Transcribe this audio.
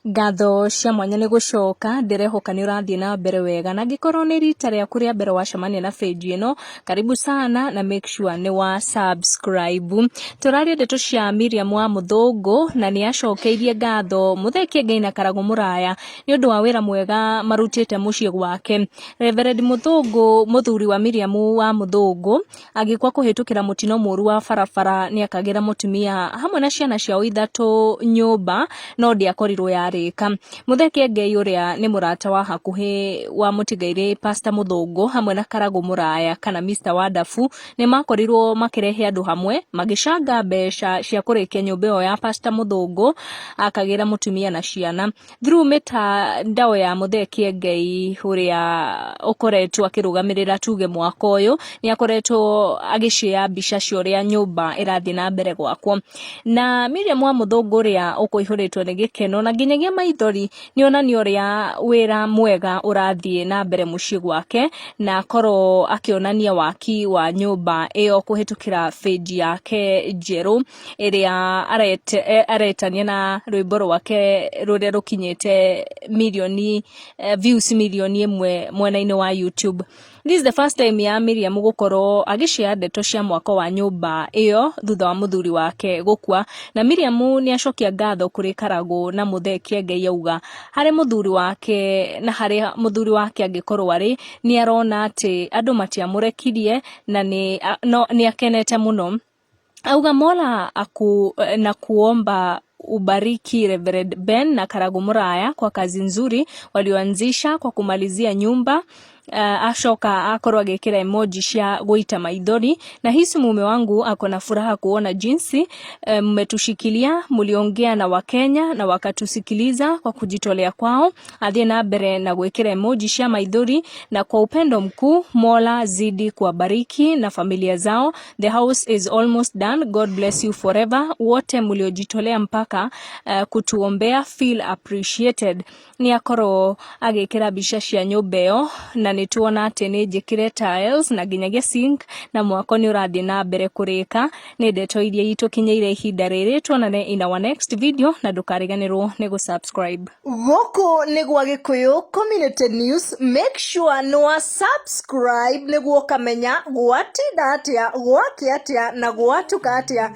Ngatho cia mwanya nĩ gũcoka, ndĩrehoka nĩ ũrathiĩ na mbere wega, na angĩkorwo nĩ rita rĩaku rĩa mbere wacemania na page ĩno, karibu sana na make sure nĩ wa subscribe. Tũraria ndeto cia Miriam wa Mũthũngũ na nĩ acokeirie ngatho Mũthee Kĩengei na Karagũ Mũraya nĩ ũndũ wa wĩra mwega marutĩte mũciĩ gwake. Reverend Mũthũngũ, mũthuri wa Miriam wa Mũthũngũ, agĩkua kũhĩtũkĩra mũtino mũru wa barabara nĩ akagĩra mũtumia hamwe na ciana ciao ithatũ nyũmba no ndĩakorirwo yarĩka. Mũthee Kĩengei ũrĩa nĩ mũrata wa hakuhĩ wa mũtigairĩ Pastor Mũthũngũ hamwe na Karagũ Mũraya kana Mr Wandabu nĩ makorirwo makĩrehe andũ hamwe magĩcanga mbeca cia kũrĩkia nyũmba ĩyo ya Pastor Mũthũngũ akagĩra mũtumia na ciana. Through mĩtandao ya Mũthee Kĩengei ũrĩa ũkoretwo akĩrũgamĩrĩra tuge mwaka ũyũ, nĩ akoretwo agĩshare mbica cia ũrĩa nyũmba ĩrathiĩ na mbere gwakwo. Na Miriam wa Mũthũngũ ũrĩa ũkũihũrĩtwo nĩ gĩkeno na nginyagia maithori nĩ onania ũrĩa wĩra mwega ũrathiĩ na mbere mũciĩ gwake, na akorwo akĩonania waki wa nyũmba ĩyo kũhĩtũkĩra page yake njerũ. Ĩrĩa aretania na rwĩmbo rwake rũrĩa rũkinyĩte mirioni views 1 million mwena-inĩ wa YouTube. This is the first time ya Miriam gũkorwo agĩshare ndeto cia mwako wa nyũmba ĩyo thutha wa mũthuri wake gũkua, na Miriam nĩ acokia ngatho kũrĩ Karagũ na Mũthee Kĩengei, auga harĩ mũthuri wake na harĩa mũthuri wake angĩkorwo arĩ nĩ arona atĩ andũ matiamũrekirie na nĩ akenete mũno. Auga Mola aku, na kuomba ubariki Reverend Ben na Karagu Muraya kwa kazi nzuri walioanzisha kwa kumalizia nyumba. Acoka akorwo agĩkĩra emoji cia gũita maithori. Na hisi mume wangu ako na furaha kuona jinsi mmetushikilia, mliongea na Wakenya na wakatusikiliza kwa kujitolea kwao. Athiĩ na mbere na gwĩkĩra emoji cia maithori. Na kwa upendo mkuu, Mola zidi kuwabariki na familia zao. The house is almost done. God bless you forever. Wote mliojitolea mpaka kutuombea, feel appreciated. Nĩ akorwo agĩkĩra mbica cia nyũmba ĩyo na nĩ tuona atĩ nĩ njĩkĩre tiles na nginyagia sink na mwako nĩ ũrathiĩ na mbere kũrĩka. Nĩ ndeto iria itũkinyĩire ihinda rĩrĩ. Tuonane in our next video na ndũkariganĩrwo nĩ gũ-subscribe. Gũkũ nĩ gwa Gĩkũyũ Community News. Make sure nĩ wa subscribe nĩguo ũkamenya gwatinda atĩa, gwakĩa atĩa na gwatuka atĩa.